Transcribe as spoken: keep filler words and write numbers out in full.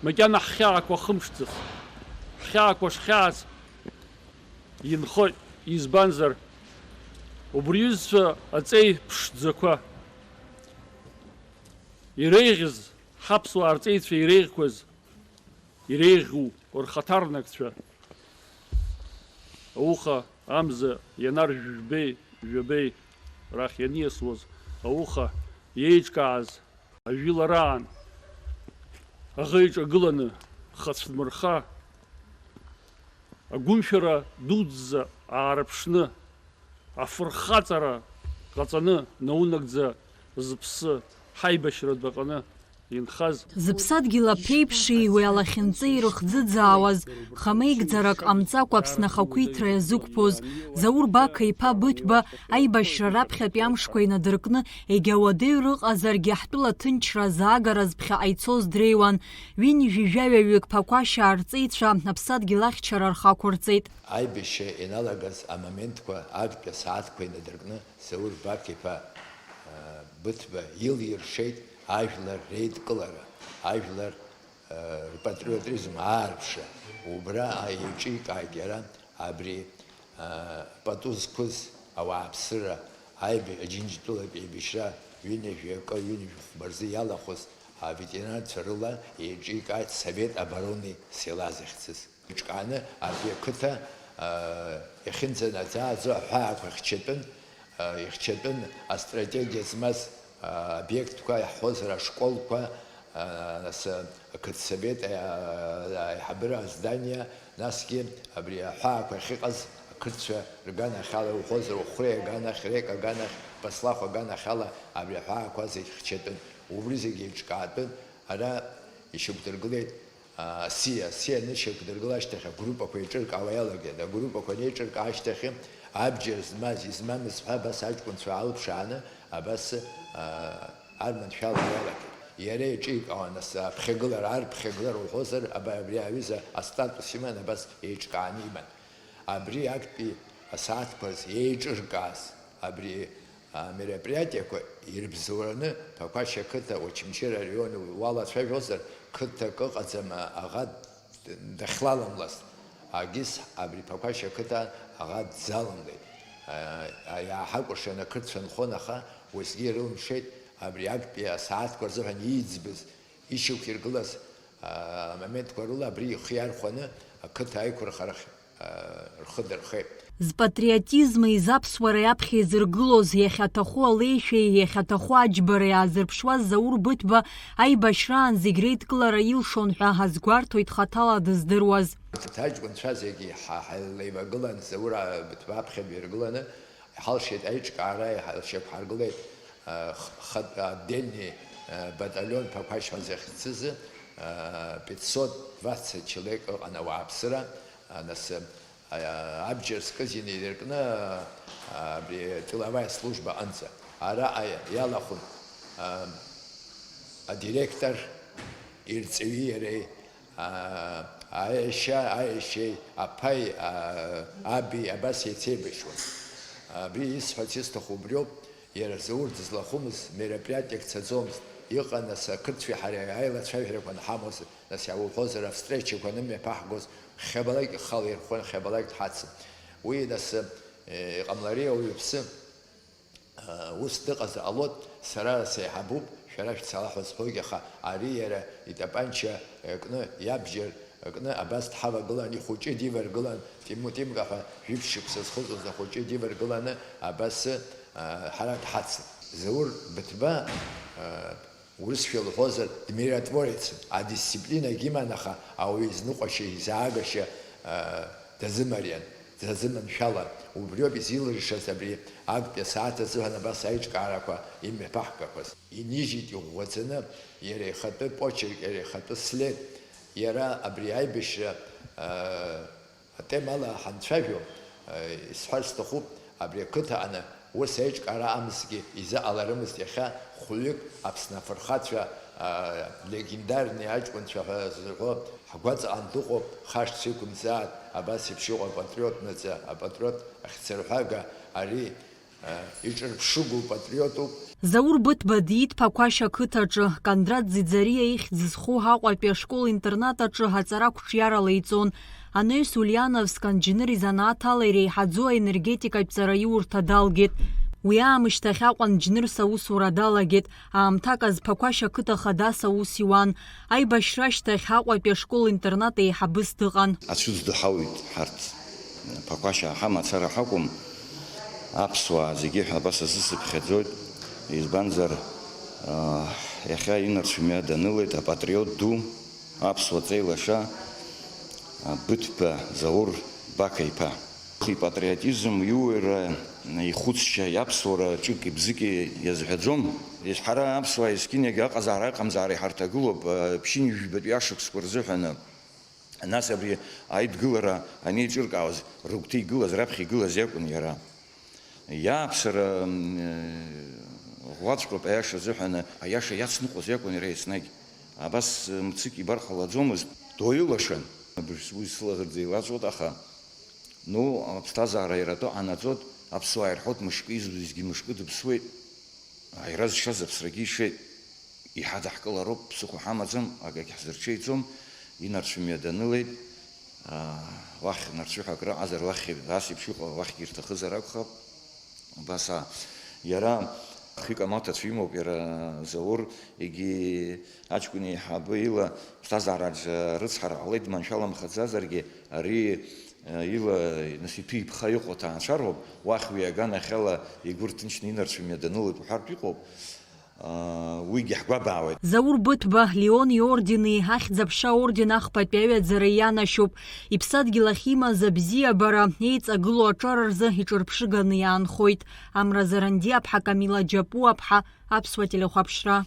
Макьана ҳхьаақәа хымԥшӡац, ҳхьаақәа шхьааз инхоит, избанзар, убри иҩызцәа аҵеи ԥшӡақәа иреиӷьыз, ҳаԥсуаа рҵеицәа иреиӷьқәаз, иреиӷьу рхаҭарнакцәа, ауха амза ианар жәбеи, жәабеи рахь ианиасуаз, ауха иеиҿкааз, ажәылараан аӷа иҿагыланы, хацәдмырха, агәымшәара дуӡӡа аарыԥшны, афырхаҵара ҟаҵаны, наунагӡа зыԥсы ҳаибашьратә аҟны инхаз. Зыԥсадгьыл аԥеиԥши уи алахьынҵеи ирыхӡыӡаауаз, хамеигӡарак ҟамҵакәа Аԥсны ахақәиҭра иазықәԥоз Заур Бақа-иԥа Быҭәба аибашьра раԥхьатәи амшқәа инадыркны, егьа уадаҩ рыҟазаргьы, ҳтәыла аҭынчра азаагараз ԥхьаҟа ицоз дреиуан. Ҩынҩажәи жәаҩаҩык Ԥақәашьаа рҵеицәа аԥсадгьыл ахьчара рхы ақәырҵеит. Аибашьра ианалагаз амоментқәа, актәи асааҭқәа инадыркны, Заур Бақа-иԥа, а, Быҭәба илиршеит ажәлар реидкылара, ажәлар, а, рпатриотизм аарԥшра. Убра еиҿикааит иара абри, а, пату зқәыз ауааԥсыра, аиби-, Аџьынџьтәылатә еибашьра ҩынҩажәи акы, ҩынҩажәи хәба рзы иалахәыз аветеранцәа рыла еиҿикааит Совет обороны села захьӡыз. Иҿкааны абри ақыҭа, аа, иахьынӡанаӡааӡо аҳәаақәа ихьчатәын, аа, ихьчатәын астратегиа змаз, аа, обиектқәа иаҳҳәозар ашколқәа, аа, нас, ақыҭсовет, аа, аиҳабыра здание, насгьы абри аҳәаақәа ахьыҟаз ақырҭцәа рганахьала, иуҳәозар, Ухәреи аганахь, Рек аганахь, Баслахә аганахьала абри аҳәаақәа зегь хьчатәын. Убри зегь еиҿкаатәын, ара ишьақәдыргылеит. Асиа, асиа анышьақәдыргыла ашьҭахь агруппақәа еиҿыркаауа иалагеит. Агруппақәа анеиҿыркаа ашьҭахь, абџьар змаз, измамыз ҳәа абас аҷкәынцәа аалԥшааны, абас, аа, арманшәалара иалагеит. Иара еиҿикаауан, нас, аԥхьагылара, арԥхьагылара уҳәозар, аба-, абри аҩыза астатус иман, абас еиҿкааны иман. Абри актәи асааҭқәа рзы еиҿыркааз, абри амероприатиақәа ирыбзоураны Ԥақәашь ақыҭа, Очамчыра араион уалацәажәозар, қыҭак ыҟаӡам аӷа дахьлаламлаз. Агьыс абри Ԥақәашь ақыҭа аӷа дзаламлеит. Иааҳакәыршан ақырҭцәа нхон, аха уеизгьы ирылымшеит абри актәи асааҭқәа рзыҳәан ииӡбыз, ишьақәиргылаз амоментқәа рыла абри ихы иархәаны ақыҭа аиқәырхарахь рхы дырхеит. Зпатриотизми изаԥсуареи аԥхьа изыргылоз, иахьаҭаху алеишәеи иахьаҭаху аџьбареи аазырԥшуаз Заур Быҭәба аибашьраан зегь реидкылара илшон ҳәа ҳазгәарҭоит хаҭала дыздыруаз. Аҭаҷкәынцәа зегьы ҳа-, ҳаилеибагылан, Заур Быҭәба аԥхьа дҩаргыланы, иҳалшеит аиҿкаара, иҳа-, ишьақәҳаргылеит, а, х-, хатә, а, отдельный, а, батальон Ԥақәашь ҳәа захьӡыз, а, пятьсот двадцать человек ыҟан ауааԥсыра, а, нас, а, абџьар зкыз инеидыркны, а, абри тыловая служба аҟынӡа. Араҟа иалахәын, а, адиректор, ирҵаҩи иареи, аа, аиашьа, аиашьеи, аԥаи, аа, аби абас еицеибашьуан. Абри исҳәарц исҭаху убриоуп, иара Заур дызлахәымыз мероприатиак цаӡомызт. Иҟан, нас, ақырҭцәеи ҳареи аилацәажәарақәа анҳамоз, нас, иаауҳәозар, австречақәа анымҩаԥаҳгоз, хьабалак ихала ирхәын, хьабалак дҳацын. Уи, нас, э, иҟамлари ауаҩԥсы? Ус дыҟазар ҟалоит, сара сеиҳабуп, шәара шәцала ҳәа зҳәогьы, аха ари иара итапанча кны, иабџьар кны абас дҳавагылан, ихәыҷы диваргылан, Тиму-, Тимка ҳәа жәиԥшь шықәса зхыҵуаз ахәыҷы диваргыланы абас, а, ҳара дҳацын. Заур Быҭәба, а, урысшәа лҳәозар, дмиротворецын, адисциплинагьы иман, аха ауаҩы изныҟәашьа, изаагашьа, а, дазымариан, дазыманшәалан. Убриоуп изилыршаз абри актәи асааҭ азыҳәан абас аиҿкаарақәа имҩаԥаҳгақәаз. Инижьит иӷәӷәаӡаны иара ихатәы почерк, иара ихатәы след. Иара абри аибашьра, а, атемала ҳанцәажәо, а, исҳәар сҭахуп, абри ақыҭа аҟны ус аиҿкаара амзгьы изыҟаларымызт. Иахьа хәҩык Аԥсны афырхацәа, аа, легендарный аҷкәынцәа ҳәа зырҳәо ҳгәаҵаҟан дыҟоуп, хашҭс иқәымҵааит, абас еиԥш иҟоу апатриот наӡа, апатриот ахьӡырҳәага, ари Иҿырԥшыгоу патриотуп. Заур Быҭба диит Ԥақәашь ақыҭаҿы, Кондрат Ӡиӡариа ихьӡ зху Аҟәатәи ашкол-интернат аҿы аҵара қәҿиарала иҵон. Анаҩс Ульяновск анџьныр изанааҭ ала иреиҳаӡоу аенергетикатә ҵараиурҭа далгеит. Уи аамышьҭахь Аҟәа анџьнырс аусура далагеит. Аамҭак азы Ԥақәашь ақыҭа хадас аус иуан. Аибашьра ашьҭахь Аҟәатәи ашкол-интернат еиҳабыс дыҟан. Ацәыӡ ду ҳауит ҳарҭ. Ԥақәашь ҳамацара ҳакәым, аԥсуаа зегьы ҳәа абас азысыԥхьаӡоит, избанзар, аа, иахьа инарцә мҩа данылеит апатриот ду, аԥсуа ҵеи лаша, а, Быҭәба Заур Бақа-иԥа. Ипатриотизм, иуаҩра, ихәыцшьа, иаԥсуара ҿыки-бзыки иазҳәаӡом. Ҳара аԥсуаа есқьынагь аҟазаара-аҟамзаара иҳарҭагылоуп, а, ԥшьынҩажәи жәбатәи ашықәсқәа рзыҳәаны. Нас абри аидгылара анеиҿыркаауаз, рыгәҭа игылаз, раԥхьа игылаз иакәын иара. Иааԥсара, м, ӷәӷәаҵәҟьоуп, аиаша азыҳәан, аиаша иацныҟәоз иакәын иара еснагь. Абас, м, мцык ибар ҟалаӡомызт, дуаҩы лашан. Абри уи сылаӷырӡ еилаҵәоит, аха, ну, аԥсҭазаара иара атәы ҟанаҵоит, аԥсуаа ирҳәоит, мышкы изуизгьы мышкы дыԥсуеит. Аира зшаз аԥсрагьы ишеит. Иҳадаҳкылароуп, ԥсыхәа ҳамаӡам, акагь ҳзырҽеиӡом, инарцә мҩа данылеит, аа, уахь нарцәыҳәа акры аҟазар, уахь ас еиԥш иҟоу уахьгьы ирҭахызар акәхап. Убас аа, иара хҩык амаҭацәа имоуп, иара Заур, егьи аҷкәын еиҳабы ила ԥсҭазаараҿ рыцҳара ҟалеит, дманшәаламхаӡазаргьы, ари, ила, нас, иҭәы-иԥха иҟоу ҭаацәароуп, уахь уи аганахьала игәы рҭынчны инарцә мҩа данылоит уҳәартә иҟоуп. Уигьы ҳгәабаауеит. Заур Быҭәба Леон иордени Ахьӡ-аԥша аорден ахԥатәи аҩаӡара ианашьоуп. Иԥсадгьыл ахь имаз абзиабара, еиҵагылоу аҿар рзы иҿырԥшыганы иаанхоит. Амра Зарандиаԥҳа, Камила Џьапуаԥҳа, Аԥсуа телехәаԥшра.